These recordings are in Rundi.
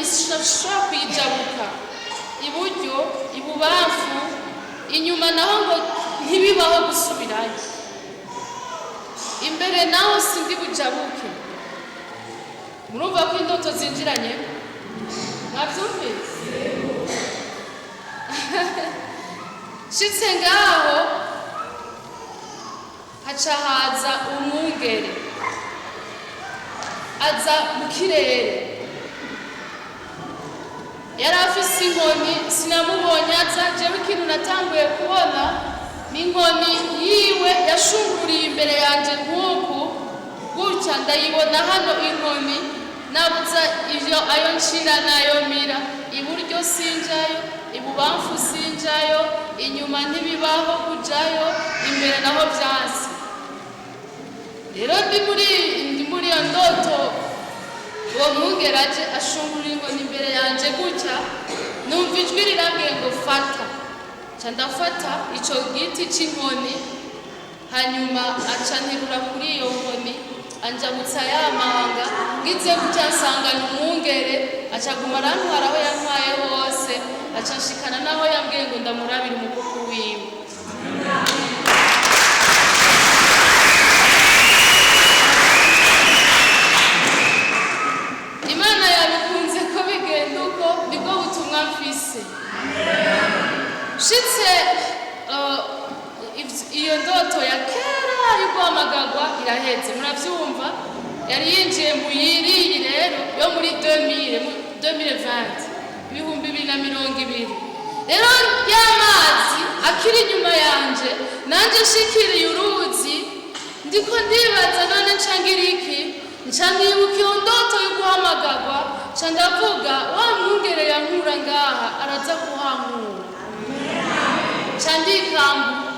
Ntishobora kuyijabuka iburyo, ibubamfu, inyuma naho ngo ntibibaho gusubirayo, imbere naho sindi bujabuke. Murumva ko indoto zinjiranye, mwabyumvise? Nshitse ngaho, haca haza umwungere, aza mu kirere, yari afise inkoni. Sinamubonye aza jewe, ikintu natanguye kubona ni inkoni yiwe yashunguriye imbere yanje nk'uku gutya, ndayibona hano inkoni. Nabuza ivyo ayo nshira n'ayo mira, iburyo sinjayo, ibubamfu sinjayo, inyuma ntibibaho kujayo, imbere naho vyanse. Rero ndi muri iyo ndoto, uwo mwungere aje ashungurira inkoni imbere yanje gutya, numva ijwi rirambwiye ngo fata. Nca ndafata ico giti c'inkoni, hanyuma aca nterura kuri iyo nkoni, anjabutsa ya manga. Ngize gutya nsangana umwungere, aca aguma arantwara aho yantwaye hose, aca nshikana n'aho yambwiye ngo ndamurabire umukuku wiwe. Imana yabikunze ko bigenda uko, nibwo butumwa mfise. Nshitse iyo ndoto ya kera yo guhamagarwa iraheze, muravyumva, yari yinjiye mu yiriyi rero yo muri 2000, 2020, 2020. Rero y'amazi akiri inyuma yanje, nanje nshikiriye uruzi, ndiko ndibaza none nca ngira iki? Nca nibuka iyo ndoto yo guhamagarwa, nca ndavuga wa mwungere yankura ngaha araza kuhankura. Nca ndikangura,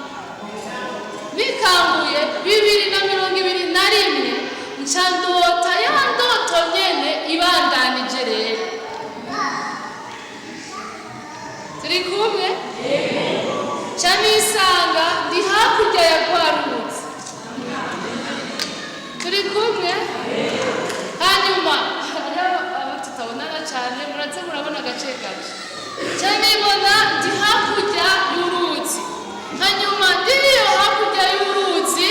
nikanguye 2021, nca ndota ya ndoto nyene ibandanije. Rero turi kumwe, nca nisanga ndi hakurya ya rwa ruzi, turi kumwe. Hanyuma hariho abo tutabonana cyane, muraze murabona agace gace. Nca nibona ndi hakurya y'uruzi, hanyuma ndiriyo hakurya y'uruzi,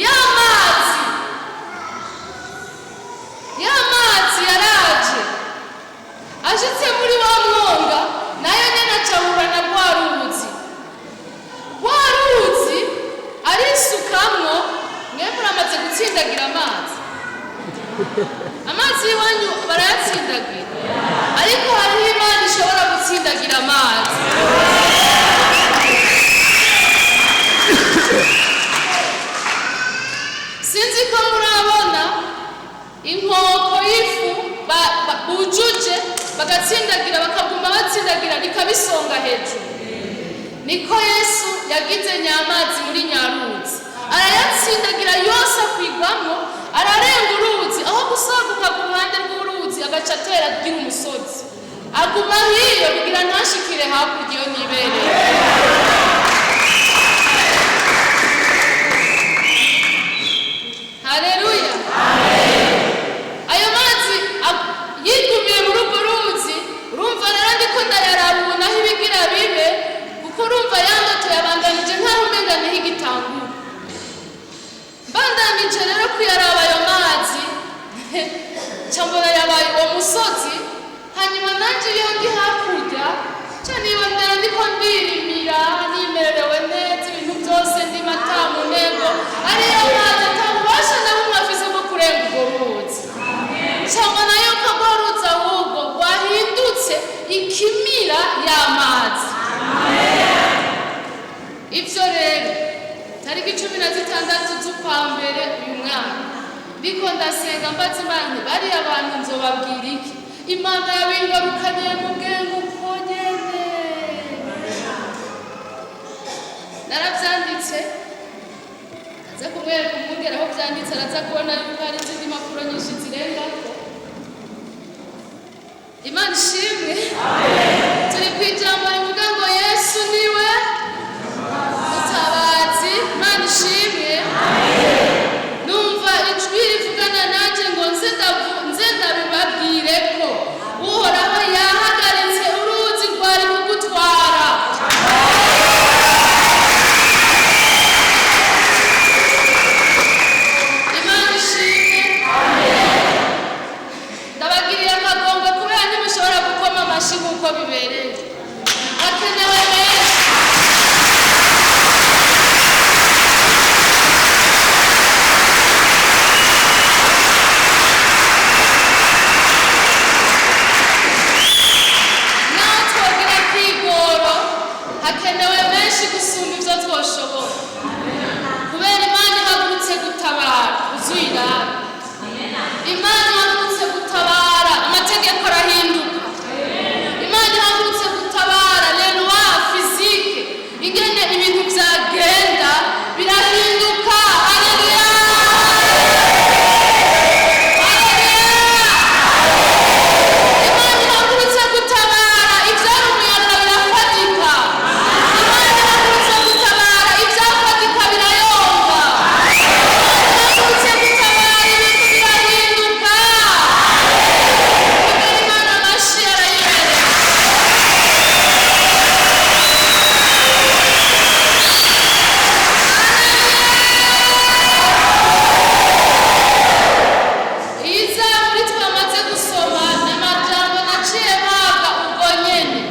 y'amazi, y'amazi yaraje ashitse muri wa mwonga, nayo nyene acahura na rwa ruzi, rwa ruzi arisukamwo. Mwe muramaze gutsindagira amazi? Amazi y'iwanyu barayatsindagira, ariko hariho Imana ishobora gutsindagira amazi. Sinzi ko murabona inkoko y'ifu bujuje bagatsindagira, bakaguma batsindagira, rikabisonga hejuru. Niko Yesu yagize nyamazi muri nyaruzi, arayatsindagira yose akwigwamo, ararenga uruzi. Aho gusaguka ku ruhande rw'uruzi agaca atera agira umusozi, aguma hiyo kugira ntashikire hakurya iyo nibereye. Haleluya! Ayo mazi yigumiye muri urwo ruzi. Urumva rero ndiko ndayaraba ubu naho ibigira bibe, kuko urumva ya ndoto yabandanije nkaho umenga niho igitangura. Mbandanije rero kuyaraba ayo mazi, nca mbona yabaye uwo musozi. Hanyuma nanje iyo ndi hakurya, nca nibonera ndiko ndirimira, nimerewe neza, ibintu byose ndimo ata munego, ariyo mazi atabubasha na bumwe afise bwo kurenga urwo ruzi. Nca mbona yuko urwo ruzi ahubwo rwahindutse ikimira y'amazi. Ivyo rero, tariki 16 z'ukwa mbere uyu mwaka, ndiko ndasenga mbaza Imana nti bariya bantu nzobabwira iki? Imana yabingarukaniye mu bwenge uko nyene. Naravyanditse, aza kumwereka umwungere aho vyanditse, araza kubona yuko hari izindi mpapuro nyinshi zirengako. Imana ishimwe! Turi ku ijambo rivuga ngo Yesu niwe mutabazi. Imana ishimwe! Numva ijwi rivugana nanjye ngo nze ndabibabwire ko Uhoraho Amashi nk'uko bibereye, hakenewe menshi. Naho twogira kwigoro, hakenewe menshi gusumba ibyo twoshobora, kubera Imana ihagurutse gutabara uzuyirabe. Imana ihagurutse gutabara, amategeko arahinduka. Imana ihagurutse gutabara, les lois physiques, ingene ibintu byagenda birahinduka. Haleluya, haleluya! Imana ihagurutse gutabara, ibyari umuyaga birafatika. Imana ihagurutse gutabara, ibyafatika birayonga. Imana ihagurutse gutabara, ibintu birahinduka. Kubera Imana amashi arayibereye. Iyi zaburi twamaze gusoma ni amajambo naciye mpabwa ubwo nyene,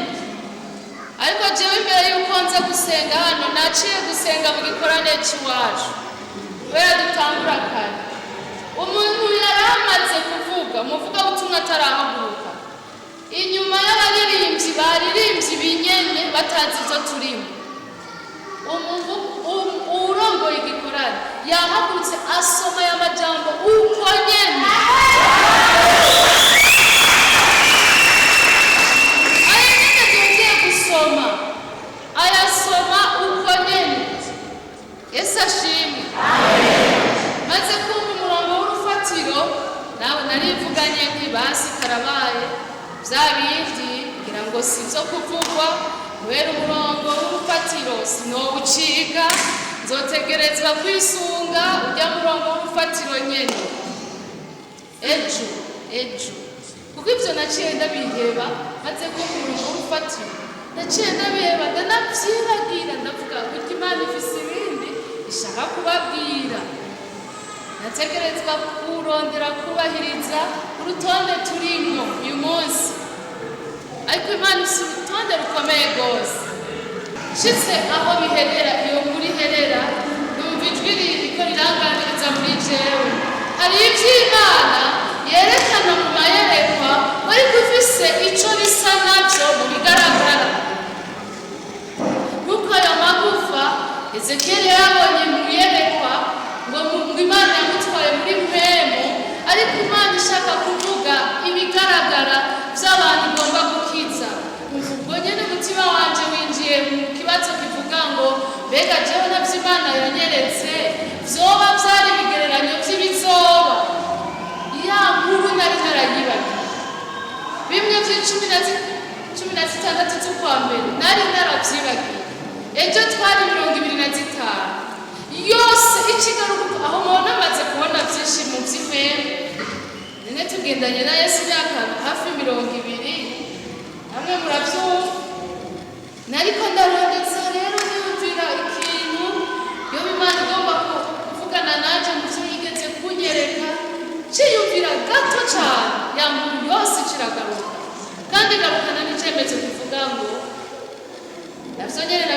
ariko jewe imbere y'uko nza gusenga hano naciye gusenga mu gikorane c'iwacu, kubera dutangura kare. Umuntu yari amaze kuvuga, umuvugabutumwa atarahaguruka, inyuma y'abaririmbyi baririmbye ibinyene batazi ivyo turimo, uwurongoye igikorane yahagurutse asoma aya majambo uko nyene. Aya nyene tugiye gusoma, ayasoma uko nyene. Yesu ashimwe! Maze kumva umurongo w'urufatiro, nawe narivuganye nti: "Basi karabaye, bya bindi ngira ngo si ibyo kuvugwa, kubera umurongo w'urufatiro sinowucika, nzotegerezwa kwisunga ujya murongo w'urufatiro nyene." Ejo ejo, kuko ibyo naciye ndabiheba, maze kumva umurongo w'urufatiro naciye ndabiheba, ndanabyibagira. Ndavuga burya Imana ifise ibindi ishaka kubabwira, nategerezwa kurondera kubahiriza urutonde turimo uyu munsi. Ariko Imana ifise urutonde rukomeye rwose. Nshitse aho biherera, iyo nkuru iherera, numva ijwi ririko riranganiriza muri jewe. Hari ivy'Imana yerekana mu mayerekwa, ariko ufise ico bisa navyo mu bigaragara, nk'uko ayo magufa Ezekiyeli yabonye mu iyerekwa, ngo Imana yamutwaye muri mpwemu, ariko Imana ishaka kuvuga ibigaragara by'abantu igomba gukiza. Ubwo nyene umutima wanje winjiye mu kibazo kivuga ngo: "Mbega jewe navyo Imana yanyeretse vyoba vyari ibigereranyo vy'ibizoba?" Ya nkuru nari narayibagiye, bimwe vy'icumi na zitandatu z'ukwa mbere nari naravyibagiye. Ejo twari 25 yose ikigaruka. Aho mubona amaze kubona byinshi mu by'impwemu. None tugendanye na Yesu imyaka hafi 20, namwe murabyumva. Nariko ndarondetse rero, niyumvira ikintu yoba Imana igomba kuvugana nanje mu vyo yigeze kunyereka. Ciyumvira gato cane, ya muntu yose kiragaruka, kandi igarukana n'icemezo kivuga ngo navyo nyene.